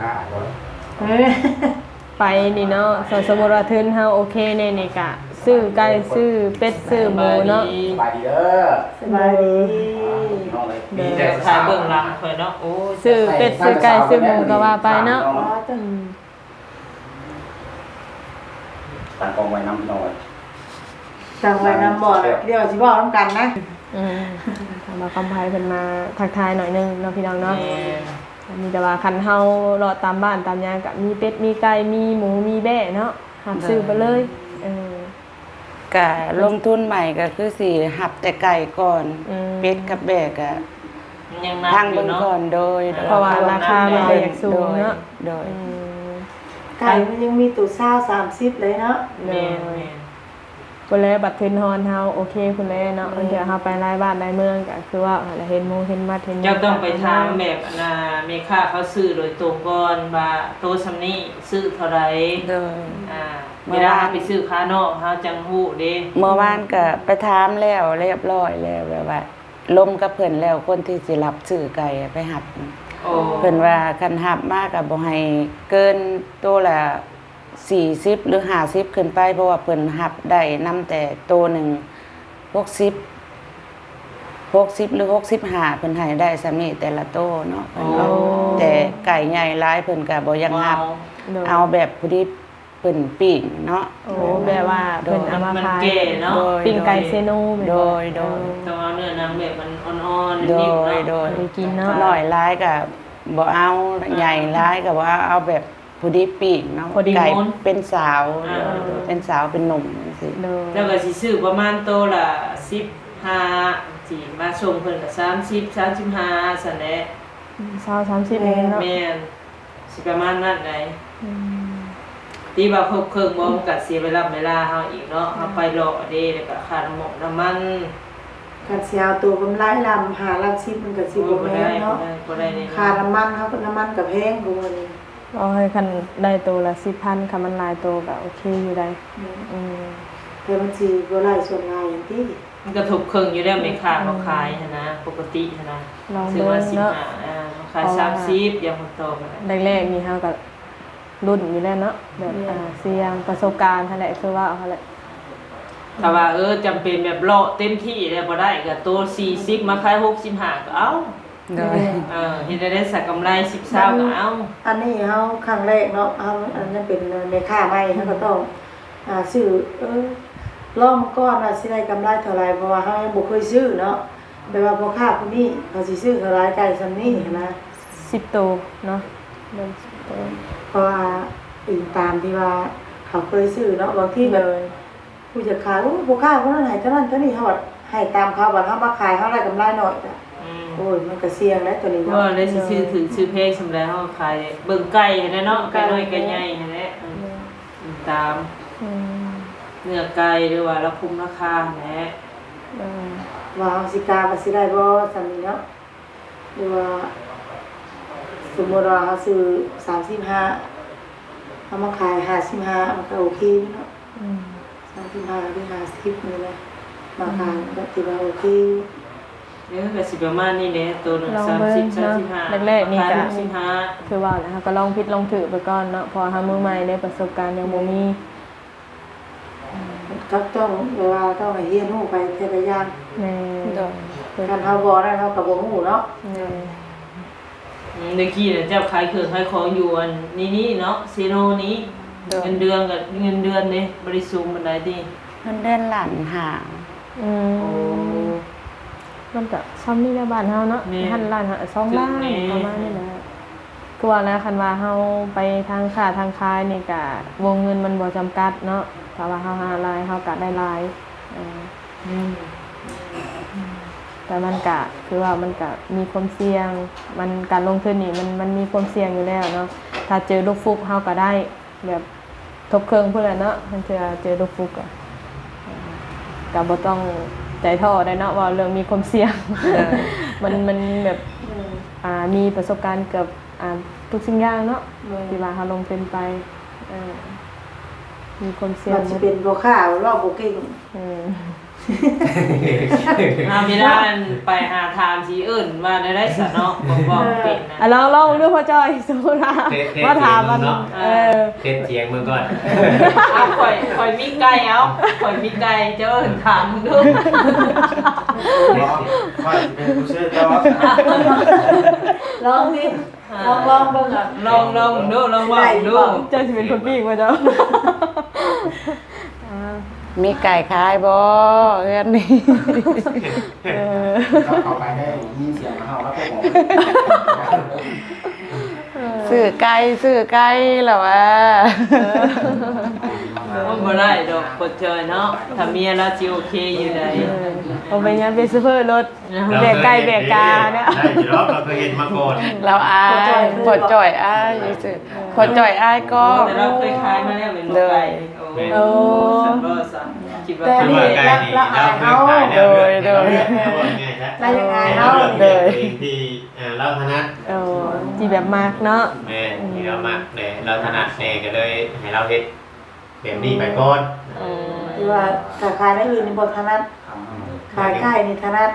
ກ້າບໍ່? ເອີ ໄປນີ້ເນາະ ສົມມຸດວ່າທຶນເຮົາໂອເຄແດ່ນີ້ກະ ຊື້ໄກ່ ຊື້ເປັດ ຊື້ໝູເນາະ. ສະບາຍດີເດີ ສະບາຍດີ ພີ່ນ້ອງເອີຍ. ດີໃຈ ຖ່າຍເບື້ອງຫຼັງຂ້ອຍເນາະ. ໂອ້ຍ ຊື້ເປັດ ຊື້ໄກ່ ຊື້ໝູກໍວ່າໄປເນາະ. ອືມ ຕັ້ງກ້ອງໄວ້ນຳ ພີ່ນ້ອງເອີຍ ຕັ້ງໄວ້ນຳບໍ່ລະ ດຽວຊິເວົ້ານຳກັນນະ. ອືມ ທາງບ່າວຄຳໄພເພິ່ນມາທັກທາຍໜ້ອຍໜຶ່ງເນາະ ພີ່ນ້ອງເນາະ. ແມ່ນ ມີແຕ່ວ່າຄັນເຮົາເລາະຕາມບ້ານຕາມຫຍັງ ກະມີເປັດ ມີໄກ່ ມີໝູ ມີແບ້ເນາະ ຮັບຊື້ໄປເລີຍ. ເອີ ກະລົງທຶນໃໝ່ກະຄືຊິຮັບແຕ່ໄກ່ກ່ອນ. ອືມ ເປັດກັບແບ້ກະຍັງນັບຢູ່ເນາະ ພັງເບິ່ງກ່ອນ. ໂດຍ ເພາະວ່າລາຄາມັນກໍຢາກສູງເນາະ. ໂດຍ ອືມ ໄກ່ມັນຍັງມີໂຕຊາວ ສາມສິບເລີຍເນາະ. ໂດຍ ແມ່ນໆ. ພຸ້ນແຫຼະ ບັດທຶນຮອນເຮົາໂອເຄພຸ້ນແຫຼະເນາະ. ແມ່ນ ບາງເທື່ອເຮົາໄປຫຼາຍບ້ານຫຼາຍເມືອງ ກໍຄືເວົ້າຫັ້ນແຫຼະ ເຫັນໝູເຫັນໝັດເຫັນຫຍັງ. ເຈົ້າຕ້ອງໄປຖາມແບບ ອັນນ່າ ແມ່ຄ້າເຂົາຊື້ໂດຍຕົງກ່ອນວ່າ ໂຕສ່ຳນີ້ຊື້ເທົ່າໃດ. ໂດຍ ອ່າ ເວລາເຮົາໄປຊື້ຄານອກ ເຮົາຈັ່ງຮູ້ເດ້. ເມື່ອວານກໍໄປຖາມແລ້ວ ຮຽບຮ້ອຍແລ້ວ ແບບວ່າລົມກັບເພິ່ນແລ້ວ ຄົນທີ່ຊິຮັບຊື້ໄກ່ໄປຮັບ. ໂອ້ ເພິ່ນວ່າຄັນຮັບມາກໍບໍ່ໃຫ້ເກີນໂຕລະ ສີ່ສິບ ຫຼື ຫ້າສິບ ຂຶ້ນໄປ ເພາະວ່າເພິ່ນຮັບໄດ້ນຳແຕ່ໂຕໜຶ່ງ ຫົກສິບ ຫົກສິບ ຫຼື ຫົກສິບຫ້າ ເພິ່ນໃຫ້ໄດ້ສ່ຳນີ້ແຕ່ລະໂຕເນາະ. ໂອ້ ເພິ່ນວ່າ ແຕ່ໄກ່ໃຫຍ່ຫຼາຍເພິ່ນກໍບໍ່ຢາກຮັບ. ເອົາແບບພໍດີເພິ່ນປີ້ງເນາະ. ໂອ້ ແບບວ່າເພິ່ນເອົາມາຂາຍ ໂດຍ ປີ້ງໄກ່ເຊໂນແມ່ນບໍ່? ໂດຍ ໂດຍ ຕ້ອງເອົາເນື້ອໜັງແບບມັນອ່ອນໆ ໂດຍ ເນາະ ໂດຍ ໄດ້ກິນເນາະ. ນ້ອຍຫຼາຍກໍບໍ່ເອົາ ອ່າ ໃຫຍ່ຫຼາຍກໍບໍ່ເອົາ ເອົາແບບ ພໍດີປີ້ງເນາະ ພໍດີ ໄກ່ເປັນສາວ. ອ່າ ເປັນສາວເປັນໜຸ່ມຈັ່ງຊີ້. ໂດຍ ແລ້ວກໍຊິຊື້ປະມານໂຕລະສິບຫ້າ ຊິມາສົ່ງເພິ່ນກໍສາມສິບ ສາມສິບຫ້າ ຊັ້ນແຫຼະ. ອືມ ຊາວ ສາມສິບ ແມ່ນ ເອງເນາະ. ແມ່ນ ຊິປະມານນັ້ນໃດ. ອືມ ທີ່ວ່າຄົບເຄິ່ງບໍ່ ມັນກໍເສຍເວລາ ເວລາເຮົາອີກເນາະ. ເຮົາໄປເລາະເດ້ ແລ້ວກໍຄ່ານ້ຳມັນ ນ້ຳມັນ ຄັນຊິເອົາໂຕກຳໄລລະຫ້າ ລ້ານສິບ ມັນກໍຊິບໍ່ແມ່ນເນາະ. ບໍ່ໄດ້ ບໍ່ໄດ້ ບໍ່ໄດ້ແນ່ນອນ. ຄ່ານ້ຳມັນເຮົາ ນ້ຳມັນກໍແພງກວ່ານີ້. ເອົາໃຫ້ຄັນໄດ້ໂຕລະສິບພັນ ຄັນມັນຫຼາຍໂຕກໍໂອເຄຢູ່ໃດ. ອືມ ແຕ່ມັນຊິບໍ່ຫຼາຍສ່ວນຫຼາຍຫັ້ນຕິ. ມັນກະທົບເຄິ່ງຢູ່ແລ້ວ ແມ່ຄ້າເຂົາຂາຍຫັ້ນນະ ປົກກະຕິຫັ້ນນະ. ລອງເບິ່ງເນາະ ຊື້ມາສິບຫ້າ ອ່າ ເຂົາຂາຍສາມສິບ ຢ່າງຄົນຕໍ່ກັນ. ແລກໆນີ້ເຮົາກໍລຸ້ນຢູ່ແລ້ວເນາະ ແບບ ແມ່ນ ອ່າ ສ່ຽງປະສົບການຫັ້ນແຫຼະ ຄືວ່າຫັ້ນແຫຼະ. ຖ້າວ່າ ເອີ ຈຳເປັນແບບເລາະເຕັມທີ່ແລ້ວບໍ່ໄດ້ ກະໂຕສີ່ສິບ ມາຂາຍຫົກສິບຫ້າ ກໍເອົາ. ໂດຍ ເອີ ເຮັດໄດ້ໄດ້ສັກກຳໄລສິບ ຊາວກໍເອົາ. ອັນນີ້ເຮົາຄັ້ງແລກເນາະ ເຮົາ ອັນນັ້ນເປັນແມ່ຄ້າໃໝ່ ເຮົາກໍຕ້ອງ ອ່າ ຊື້ ເອີ ລອງກ່ອນວ່າຊິໄດ້ກຳໄລເທົ່າໃດ ເພາະວ່າເຮົາຍັງບໍ່ເຄີຍຊື້ເນາະ. ແບບວ່າພໍ່ຄ້າຜູ້ນີ້ເຂົາຊິຊື້ເທົ່າໃດ ໄກ່ສ່ຳນີ້ຫັ້ນນະ ສິບໂຕເນາະ ເປັນສິບໂຕ. ເພາະວ່າອີງຕາມທີ່ວ່າເຂົາເຄີຍຊື້ເນາະ ບາງທີແບບ ໂດຍ ຜູ້ຈະຂາຍ ໂອ້ ພໍ່ຄ້າຜູ້ນັ້ນໃຫ້ເທົ່ານັ້ນເທົ່ານີ້ ເຮົາບັດໃຫ້ຕາມເຂົາ ບັດເຮົາມາຂາຍ ເຮົາໄດ້ກຳໄລໜ້ອຍກະ ອືມ ໂອ້ຍ ມັນກະສ່ຽງໄດ໋ໂຕນີ້ເນາະ. ວ່າໄດ້ຊິຊື້ຖືກຊື້ແພງສ່ຳໃດ ເຮົາຂາຍເບິ່ງໄກ່ຫັ້ນແຫຼະເນາະ ໄກ່ນ້ອຍໄກ່ໃຫຍ່ຫັ້ນແຫຼະ. ອືມ ຕາມ ອືມ ເນື້ອໄກ່ ຫຼືວ່າລາຄາ ລາຄາຫັ້ນແຫຼະ. ເອີ ວ່າເຮົາຊິກາວ່າຊິໄດ້ບໍ່ສ່ຳນີ້ເນາະ. ຫຼືວ່າສົມມຸດວ່າເຮົາຊື້ສາມສິບຫ້າ ເຮົາມາຂາຍຫ້າສິບຫ້າ ມັນກໍໂອເຄເນາະ. ອືມ ສາມສິບຫ້າ ຫຼື ຫ້າສິບນີ້ແຫຼະ ມາຂາຍ ອືມ ກໍຖືວ່າໂອເຄ. ເອີ ກໍຊິປະມານນີ້ແຫຼະ ໂຕໜຶ່ງ ສາມສິບ ສາມສິບຫ້າ ແລກໆນີ້ກໍ ມາຂາຍຫົກສິບຫ້າ. ຄືວ່າແຫຼະ ເຮົາກໍລອງຜິດລອງຖືກໄປກ່ອນເນາະ ເພາະວ່າເຮົາມືໃໝ່ເດ້ ປະສົບການຍັງບໍ່ມີ. ອືມ ກໍຕ້ອງແບບວ່າຕ້ອງໃຫ້ຮຽນຮູ້ໄປເທື່ອລະຢ່າງ. ແມ່ນ ໂດຍ ຄັນເຮົາບໍ່ນັ້ນເຮົາກໍບໍ່ຮູ້ເນາະ. ແມ່ນ ອືມ ເມື່ອກີ້ນະເຈົ້າຂາຍເຄື່ອງຂາຍຂອງຢູ່ອັນນີ້ນີ້ເນາະ ເຊໂນນີ້. ໂດຍ ເງິນເດືອນກໍ ເງິນເດືອນເດ້ ບໍ່ໄດ້ສູງປານໃດຕິ? ເງິນເດືອນລ້ານຫ້າ. ອືມ ໂອ້ ມັນກໍຊ່ຳນີ້ແຫຼະບ້ານເຮົາເນາະ. ແມ່ນ ຫັ້ນລ້ານຫ້າ ສອງລ້ານ ປະມານນີ້ແຫຼະ. ຄືວ່າແລ້ວ ຄັນວ່າເຮົາໄປທາງຄ້າທາງຂາຍນີ້ກະ ວົງເງິນມັນບໍ່ຈຳກັດເນາະ ຖ້າວ່າເຮົາຫາຫຼາຍ ເຮົາກະໄດ້ຫຼາຍ. ເອີ ອືມ ແຕ່ມັນກະ ຄືວ່າມັນກະມີຄວາມສ່ຽງ ມັນ ການລົງທຶນນີ້ມັນ ມັນມີຄວາມສ່ຽງຢູ່ແລ້ວເນາະ. ຖ້າເຈີລູກຟຸກເຮົາກະໄດ້ ແບບທົບເຄິ່ງພຸ້ນແຫຼະເນາະ ຄັນເທື່ອເຈີລູກຟຸກອະ. ກະບໍ່ຕ້ອງໃຈທໍ້ໄດ໋ເນາະ ເວົ້າເລື່ອງມີຄວາມສ່ຽງ. ເອີ ມັນ ມັນແບບ ເອີ ອ່າ ມີປະສົບການເກືອບ ອ່າ ທຸກສິ່ງຢ່າງເນາະ ໂດຍ ທີ່ວ່າເຮົາລົງທຶນໄປ. ເອີ ມີຄວາມສ່ຽງ ວ່າຊິເປັນພໍ່ຄ້າເວົ້າບໍ່ເກັ່ງ. ເອີ ຫາເວລາໄປຫາຖາມຊິເອີ້ນວ່າແນວໃດຊະເນາະ ບໍ່ເວົ້າເປັນນະ. ອ່ະ ລອງ ລອງເບິ່ງດູພໍ່ຈ້ອຍ ສົມມຸດວ່າ ເທດ ເທດ ມາຖາມ ສຽງເບິ່ງເນາະ ເອີ ເທດສຽງເບິ່ງກ່ອນ. ເອົາ ຂ້ອຍ ຂ້ອຍມີໄກ່ ເອົາ ຂ້ອຍມີໄກ່ ເຈົ້າເອີ້ນຖາມເບິ່ງດູ. ຂ້ອຍຊິເປັນຜູ້ຊື້ຕໍ່. ລອງດິ. ອ່າ ລອງ ລອງເບິ່ງ ລອງ ລອງເບິ່ງດູ ລອງເວົ້າເບິ່ງດູ ເຈົ້າຊິເປັນຄົນປີ້ງບໍ່ເຈົ້າ? ອ່າ ມີໄກ່ຂາຍບໍ່ເຮືອນນີ້? ເອີ ເຂົ້າໄປໄດ້ຍິນສຽງເຮົາແລ້ວ ຊື້ໄກ່ ຊື້ໄກ່ແລ້ວວ່າ. ເອີ ໂອ້ ບໍ່ໄດ້ດອກ ພໍ່ຈ້ອຍເນາະ ຖ້າເມຍລາວຊິໂອເຄຢູ່ໃດ. ເອີ ບໍ່ເປັນຫຍັງ ເປັນໂຊເຟີລົດ. ແບກໄກ່ແບກກາເນາະ ໄດ້ຢູ່ດອກ ເຮົາເຄີຍເຮັດມາກ່ອນ. ລາວອາຍ ພໍ່ຈ້ອຍອາຍຊື່ໆ ພໍ່ຈ້ອຍອາຍກ້ອງ. ແຕ່ລາວເຄີຍຂາຍມາແລ້ວແມ່ນບໍ່? ໂດຍ ໄກ່. ໂອ້ ໂອ້ ຊັ້ນບໍ່ຊັ້ນ ຄິດວ່າ ແຕ່ ຄືວ່າໄກ່ນີ້ລາວເຄີຍຂາຍແລ້ວ. ໂດຍ ໂດຍ ລາວຢາກອາຍເຮົາ ໂດຍ ທີ່ ເອີ ລາວຖະໜັດ. ໂອ້ ທີ່ແບບມັກເນາະ. ແມ່ນ ທີ່ລາວມັກແດ່ ລາວຖະໜັດແດ່ ກໍເລີຍໃຫ້ລາວເຮັດ ແບບນີ້ໄປກ່ອນ. ເອີ ທີ່ວ່າຖ້າຂາຍແນວອື່ນນີ້ບໍ່ຖະໜັດ ຂາຍໄກ່ນີ້ຖະໜັດ.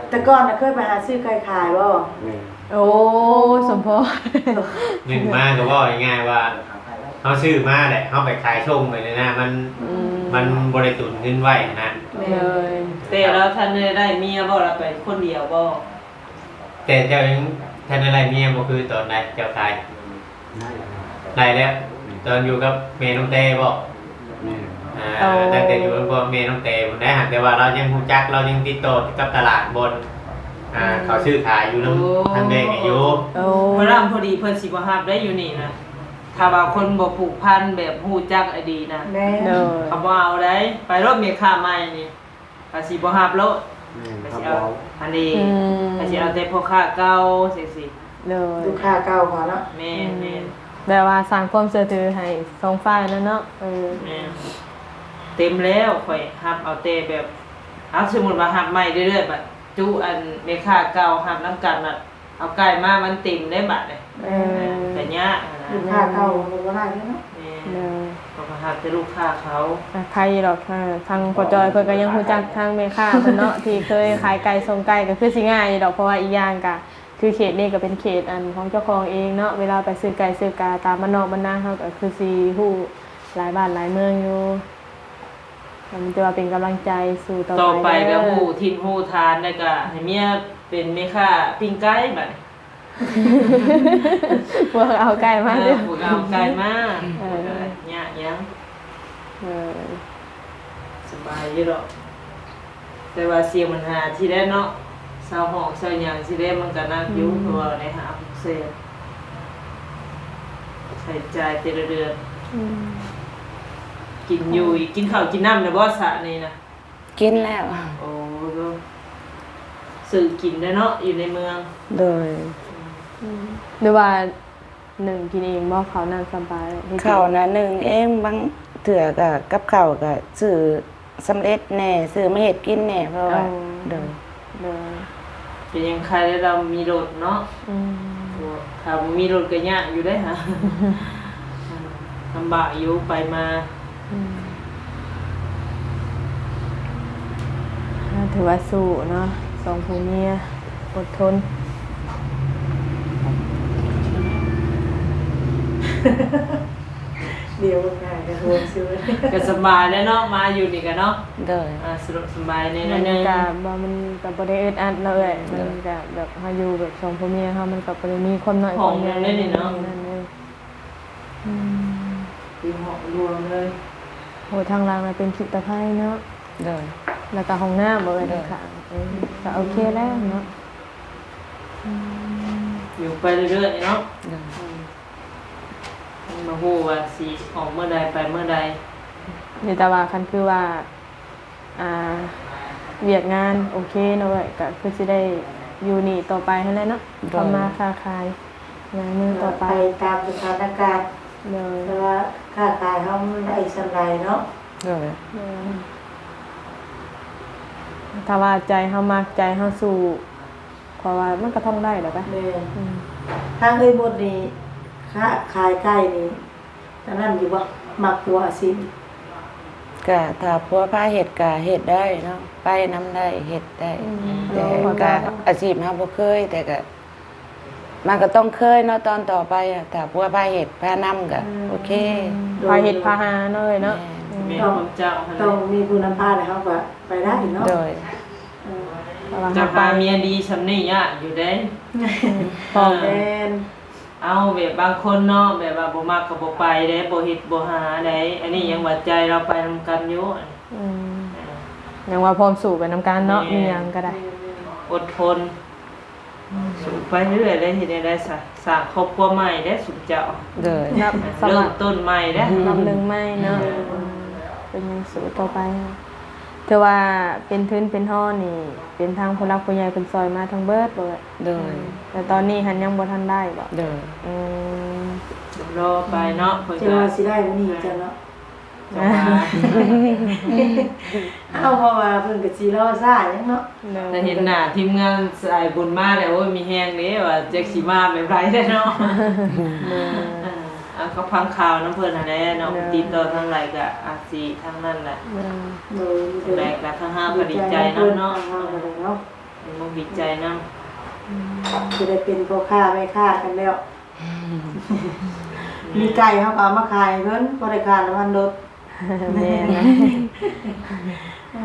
ແຕ່ກ່ອນນະເຄີຍໄປຫາຊື້ໄກ່ຂາຍບໍ່? ແມ່ນ. ໂອ້ ສົມພໍ ໜຶ່ງມາກໍເວົ້າງ່າຍໆວ່າ ເຮົາຊື້ມາແຫຼະ ເຮົາໄປຂາຍສົ່ງໄປນີ້ນະ ມັນ ອືມ ມັນບໍ່ໄດ້ຕຸນເງິນໄວ້ນະ. ແມ່ນ ແຕ່ລາວທັນໄດ້ໄດ້ເມຍບໍ່? ລາວໄປຄົນດຽວບໍ່? ແຕ່ເຈົ້າຍັງທັນໄດ້ໄດ້ເມຍບໍ່? ຄືຕອນໃດເຈົ້າຂາຍ? ໄດ້ແລ້ວ ຕອນຢູ່ກັບແມ່ນ້ອງແຕ່ບໍ? ແມ່ນ. ອ່າ ໂອ້ ຕັ້ງແຕ່ຢູ່ກັບແມ່ນ້ອງແຕ່ພຸ້ນໄດ໋ ຫາກແຕ່ວ່າລາວຍັງຮູ້ຈັກ ລາວຍັງຕິດຕໍ່ກັບຕະຫຼາດບ່ອນ ອ່າ ອືມ ເຂົາຊື້ຂາຍຢູ່ນຳ ໂອ້ ທາງແບງນີ້ຢູ່. ໂອ້ ພໍລຳພໍດີເພິ່ນຊິບໍ່ຮັບໄດ້ຢູ່ນີ້ນະ ຖ້າວ່າຄົນບໍ່ຜູກພັນແບບຮູ້ຈັກອະດີນະ. ແມ່ນ. ໂດຍ. ເຂົາບໍ່ເອົາໄດ໋ ໄປໂລດແມ່ຄ້າໃໝ່ນີ້ ກະຊິບໍ່ຮັບໂລດ. ແມ່ນ ກະຊິເອົາ ອັນນີ້ ອືມ ກະຊິເອົາແຕ່ພໍ່ຄ້າເກົ່າຈັ່ງຊີ້. ໂດຍ ລູກຄ້າເກົ່າເຂົາເນາະ. ແມ່ນ ອືມ ແມ່ນ ແບບວ່າສ້າງຄວາມເຊື່ອຖືໃຫ້ສອງຝ່າຍນັ້ນເນາະ. ເອີ ແມ່ນ ເຕັມແລ້ວ ຂ້ອຍຮັບເອົາແຕ່ແບບ ເອົາ ສົມມຸດວ່າຮັບໃໝ່ເລື້ອຍໆ ບັດຈຸອັນແມ່ຄ້າເກົ່າຮັບນຳກັນ ບັດ ເອົາໄກ່ມາມັນເຕັມເດ້ບາດນີ້. ເອີ ເອີ ກະຍາກຫັ້ນນະ ລູກຄ້າເກົ່າກໍບໍ່ໄດ້ເນາະ. ແມ່ນ. ໂດຍ. ເຂົາກໍຮັບແຕ່ລູກຄ້າເຂົາ. ອ່ະ ໄຄຢູ່ດອກ ທາງ ທາງພໍ່ຈ້ອຍເພິ່ນກໍຍັງຮູ້ຈັກທາງແມ່ຄ້າເພິ່ນເນາະ ທີ່ເຄີຍຂາຍໄກ່ສົ່ງໄກ່ ກໍຄືຊິງ່າຍຢູ່ດອກ ເພາະວ່າອີກຢ່າງກໍຄືເຂດນີ້ກໍເປັນເຂດອັນຂອງເຈົ້າຂອງເອງເນາະ ເວລາໄປຊື້ໄກ່ຊື້ກາຕາມບ້ານນອກບ້ານນາ ເຮົາກໍຄືຊິຮູ້ຫຼາຍບ້ານຫຼາຍເມືອງຢູ່. ກໍມີແຕ່ວ່າເປັນກຳລັງໃຈສູ້ຕໍ່ໄປ ຕໍ່ໄປກໍຮູ້ຖິ່ນຮູ້ຖານ ແລ້ວກໍໃຫ້ເມຍເປັນແມ່ຄ້າປີ້ງໄກ່ບາດນີ້. ພວກເອົາໄກ່ມາ ເອີ ພວກເອົາໄກ່ມາ. ເອີ ຍາກຫຍັງ. ເອີ ສະບາຍຢູ່ດອກ. ແຕ່ວ່າສຽງມັນຫາທີ່ແລ້ວເນາະ ເຊົ່າຫ້ອງເຊົ່າຫຍັງຊິແລ້ວ ມັນກໍໜັກຢູ່. ອືມ ເພາະວ່າໄດ້ຫ້າຫົກແສນ ໃຊ້ຈ່າຍແຕ່ລະເດືອນ. ອືມ ກິນຢູ່ ກິນເຂົ້າກິນນ້ຳແລ້ວບໍ່ຊະນີ້ນະ? ກິນແລ້ວ. ໂອ້ ຊື້ກິນແລ້ວເນາະ ຢູ່ໃນເມືອງ. ໂດຍ. ອືມ ອືມ ຫຼືວ່າ ໜຶ້ງກິນເອງບໍ່? ເຂົ້ານ້ຳສຳປາເຮັດກິນ ເຂົ້ານະໜຶ້ງເອງ ບາງເທື່ອກໍກັບເຂົ້າກໍຊື້ສຳເລັດແດ່ ຊື້ມາເຮັດກິນແດ່ ເພາະວ່າ. ອໍ ໂດຍ ໂດຍ. ເປັນຫຍັງໄຄແລ້ວລາວມີລົດເນາະ. ອືມ ຖ້າບໍ່ມີລົດກໍຍາກຢູ່ເດ້ຫາ ລຳບາກຢູ່ໄປມາ. ອືມ ອ່າ ຖືວ່າສູ້ເນາະ ສອງຜົວເມຍ ອົດທົນ. ດຽວຫາກະໂທຊື່ ກະສະບາຍແລ້ວເນາະ ມາຢູ່ນີ້ກະເນາະ. ໂດຍ. ອ່າ ສະດວກສະບາຍແດ່ໜ້ອຍໜຶ່ງ ມັນກະບໍ່ ມັນກະບໍ່ໄດ້ອຶດອັດເນາະເອື້ອຍ. ໂດຍ. ມັນກະແບບເຮົາຢູ່ແບບສອງຜົວເມຍ ເຮົາມັນກະບໍ່ໄດ້ມີຄວາມນ້ອຍຄວາມໃຫຍ່ ຫ້ອງໜຶ່ງໄດ້ນີ້ເນາະ. ອືມ ເປັນຫ້ອງລວມເລີຍ. ໂອ້ ທາງຫຼັງນະເປັນຂີ້ຕະໄຄເນາະ. ໂດຍ. ແລ້ວກະຫ້ອງນ້ຳບໍ່ເອື້ອຍ? ໂດຍ. ຂ້າງໆ ເອີ ກະໂອເຄແລ້ວເນາະ. ອືມ ຢູ່ໄປເລື້ອຍໆເນາະ. ໂດຍ. ອືມ ຍັງບໍ່ຮູ້ວ່າຊິອອກມື້ໃດໄປມື້ໃດ. ນີ້ແຕ່ວ່າຄັນຄືວ່າ ອ່າ ວຽກງານໂອເຄເນາະເອື້ອຍ ກະຄືຊິໄດ້ຢູ່ນີ້ຕໍ່ໄປຫັ້ນແຫຼະເນາະ. ໂດຍ. ທຳມາຄ້າຂາຍ ຫາເງິນຕໍ່ໄປ ໄປຕາມສະຖານະການ. ໂດຍ. ແຕ່ວ່າຄ້າຂາຍເຮົາມັນໄດ້ສ່ຳໃດເນາະ. ໂດຍ. ໂດຍ. ຖ້າວ່າໃຈເຮົາມັກ ໃຈເຮົາສູ້ ເພາະວ່າມັນກະຕ້ອງໄດ້ແຫຼະປະ. ແມ່ນ. ອືມ ທາງເອື້ອຍບົດນີ້ ຄ້າຂາຍໄກ່ນີ້ ອັນນັ້ນຢູ່ບໍ່? ມັກຕົວອາຊີບນີ້? ກະຖ້າຜົວພາເຮັດກະເຮັດໄດ້ເນາະ ໄປນຳໄດ້ ເຮັດໄດ້ ອືມ ແຕ່ ໂດຍ ກະອາຊີບເຮົາບໍ່ເຄີຍ ແຕ່ກະ ມັນກໍຕ້ອງເຄີຍເນາະ ຕອນຕໍ່ໄປອະ ຖ້າຜົວພາເຮັດພານຳກໍ ອືມ ໂອເຄ ພາເຮັດພາຫາເນາະເອື້ອຍເນາະ ແມ່ນ ອືມ ແມ່ນ ຕ້ອງ ຂອງເຈົ້າຫັ້ນແຫຼະ ຕ້ອງມີຜູ້ນຳພາແລ້ວເຮົາກໍໄປໄດ້ເນາະ ໂດຍ ເອີ ເຈົ້າຫາເມຍດີຊ່ຳນີ້ຍາກຢູ່ເດ້ ອືມ ເອີ ແມ່ນ ເອົາ ແບບບາງຄົນເນາະ ແບບວ່າບໍ່ມັກກໍບໍ່ໄປເດ້ ບໍ່ເຮັດບໍ່ຫາໃດ ອັນນີ້ ອືມ ຍັງວ່າໃຈລາວໄປນຳກັນຢູ່ ອືມ ເອີ ຍັງວ່າພ້ອມສູ້ໄປນຳກັນເນາະ ແມ່ນ ມີຫຍັງກໍໄດ້ ແມ່ນໆ ອົດທົນ ສູ້ໄປເລື້ອຍໆ ແລ້ວເຮັດແນວໃດຊະ ສ້າງຄອບຄົວໃໝ່ເດ້ຊຸມເຈົ້າ ໂດຍ ນັບ ເລີ່ມຕົ້ນໃໝ່ເດ້ ອືມ ນັບໜຶ່ງໃໝ່ເນາະ ໂດຍ ອືມ ເປັນຫຍັງສູ້ຕໍ່ໄປ ຖືວ່າເປັນທຶນເປັນຮອນນີ້ ເປັນທາງຜູ້ຫຼັກຜູ້ໃຫຍ່ເພິ່ນຊ່ອຍມາທັງເບິດບໍ່? ໂດຍ ອືມ ແຕ່ຕອນນີ້ຫັ້ນຍັງບໍ່ທັນໄດ້ບໍ່? ໂດຍ ອືມ ລໍໄປເນາະ ເພິ່ນ ຈະວ່າຊິໄດ້ມື້ນີ້ຈັກເນາະ ເຈົ້າວ່າ ເອົ້າ ເພາະວ່າເພິ່ນກໍຊິລໍຊ້າຫຍັງເນາະ ໂດຍ ແຕ່ເຫັນໜ້າທີມງານສາຍບຸນມາແລ້ວ ໂອ້ຍ ມີແຮງເດ້ ວ່າຈັກຊິມາແບບໃດແດ່ເນາະ ໂດຍ ເອີ ເອົາ ກໍຟັງຂ່າວນຳເພິ່ນຫັ້ນແຫຼະເນາະ ໂດຍ ຕິດຕໍ່ທາງໃດກໍອາດຊິທາງນັ້ນແຫຼະ ໂດຍ ໂດຍ ຈັ່ງໃດກໍທາງເຮົາກໍດີໃຈນຳເນາະ ເຮົາກໍໄດ້ເນາະ ດີໃຈນຳ ອືມ ຈະໄດ້ເປັນພໍ່ຄ້າແມ່ຄ້າກັນແລ້ວ ມີໄກ່ເຮົາກໍເອົາມາຂາຍໃຫ້ເພິ່ນ ບໍ່ໄດ້ຄ່ານ້ຳມັນລົດ ແມ່ນ ເອີ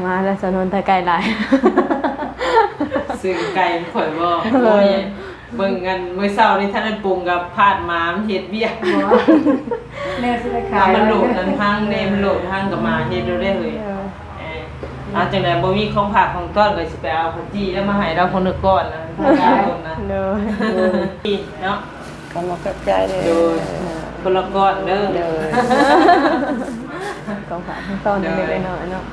ມາແລ້ວສະໜູນ ແຕ່ໄກ່ຫຼາຍ ຊື້ໄກ່ຂ້ອຍບໍ່ ເອີ ໂອ້ຍ ເບິ່ງອັນມື້ເຊົ້ານີ້ ທັນໄດ້ປຸງກັບພາດໝາ ມັນເຮັດວຽກ ແນວຊິໄດ້ຂາຍ ມັນໂຫຼດອັນຮັງເດ້ ມັນໂຫຼດຮັງກັບໝາເຮັດໂລດເດ້ເຮີ້ຍ ເອີ ເອີ ເອົາ ຈັ່ງໃດບໍ່ມີຂອງຝາກຂອງຕ້ອນ ກໍຊິໄປເອົາເຂົ້າຈີ່ແລ້ວມາໃຫ້ລາວຄົນລະກ້ອນນະ ໂດຍ ເນາະ ກໍມາຂອບໃຈເດີ ໂດຍ ຄົນລະກ້ອນເດີ ໂດຍ ຂອງຝາກຂອງຕ້ອນເລັກໆນ້ອຍໆເນາະ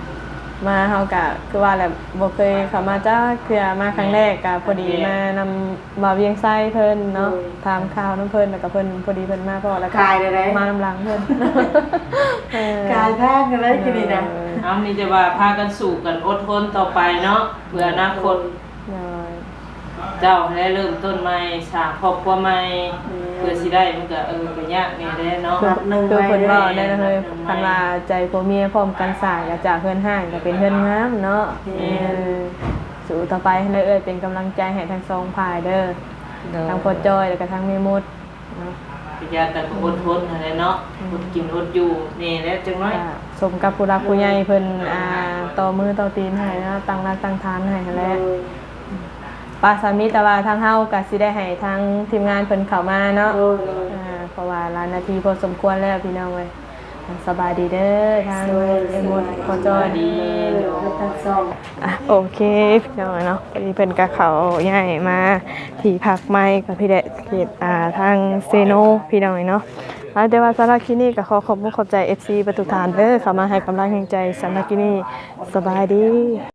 ມາເຮົາກະຄືວ່າແຫຼະ ບໍ່ເຄີຍເຂົ້າມາຈັກເທື່ອ ມາຄັ້ງແລກກະພໍດີມານຳ ບ່າວວຽງໄຊເພິ່ນເນາະ ໂດຍ ຖາມຂ່າວນຳເພິ່ນ ແລ້ວກໍເພິ່ນ ພໍດີເພິ່ນມາພໍ້ ແລ້ວກໍ ກາຍໄດ້ ມານຳຫຼັງເພິ່ນ ເອີ ກາຍທາງກັນເລີຍ ໂດຍ ທີນີ້ນະ ເອົາ ມີແຕ່ວ່າພາກັນສູ້ກັນອົດທົນຕໍ່ໄປເນາະ ເພື່ອອະນາຄົດ ໂດຍ ເຈົ້າຫັ້ນແຫຼະເລີ່ມຕົ້ນໃໝ່ ສ້າງຄອບຄົວໃໝ່ ແມ່ນ ເພື່ອຊິໄດ້ ມັນກໍ ເອີ ກໍຍາກແດ່ເນາະ ນັບໜຶ່ງ ຄືເພິ່ນເວົ້າແຫຼະເຮີ້ຍ ນັບໜຶ່ງໃໝ່ ຄັນວ່າໃຈຜົວເມຍພ້ອມກັນສ້າງ ກໍຈາກເຮືອນຮ້າງກໍເປັນເຮືອນງາມເນາະ ແມ່ນ ເອີ ສູ້ຕໍ່ໄປຫັ້ນເດີ ເອື້ອຍເປັນກຳລັງໃຈໃຫ້ທັງສອງຝ່າຍເດີ ໂດຍ ທັງພໍ່ຈ້ອຍ ແລ້ວກໍທັງແມ່ມົດເນາະ ຍາກກໍອົດທົນຫັ້ນແຫຼະເນາະ ອືມ ອົດກິນອົດຢູ່ແດ່ແຫຼະຈັກໜ້ອຍ ກໍສົມກັບຜູ້ຫຼັກຜູ້ໃຫຍ່ເພິ່ນ ໂດຍ ອ່າ ຕໍ່ມືຕໍ່ຕີນໃຫ້ເນາະ ຕັ້ງຫຼັກຕັ້ງຖານໃຫ້ຫັ້ນແຫຼະ ໂດຍ ປະສາມີ ແຕ່ວ່າທາງເຮົາກໍຊິໄດ້ໃຫ້ທາງທີມງານເພິ່ນເຂົ້າມາເນາະ ໂດຍ ໂດຍ ອ່າ ເພາະວ່າຫຼາຍນາທີພໍສົມຄວນແລ້ວພີ່ນ້ອງເອີຍ ສະບາຍດີເດີ ທາງ ສະບາຍດີ ເອັມ ໝົດ ພໍ່ຈ້ອຍ ສະບາຍດີ ເອີ ທັງສອງ ອ່ະ ໂອເຄ ພີ່ນ້ອງເນາະ ພໍດີເພິ່ນກໍເຂົ້າຍ້າຍມາທີ່ພັກໃໝ່ ກໍພີ່ແຫຼະ ເຂດ ອ່າ ທາງເຊໂນ ພີ່ນ້ອງເນາະ ອ່າ ແຕ່ວ່າສຳລັບຄລິບນີ້ກໍຂໍຂອບມຸກຂອບໃຈ ເອັຟຊີ ເບິດທຸກທ່ານເດີ ເຂົ້າມາໃຫ້ກຳລັງແຮງໃຈ ສຳລັບຄລິບນີ້ ສະບາຍດີ.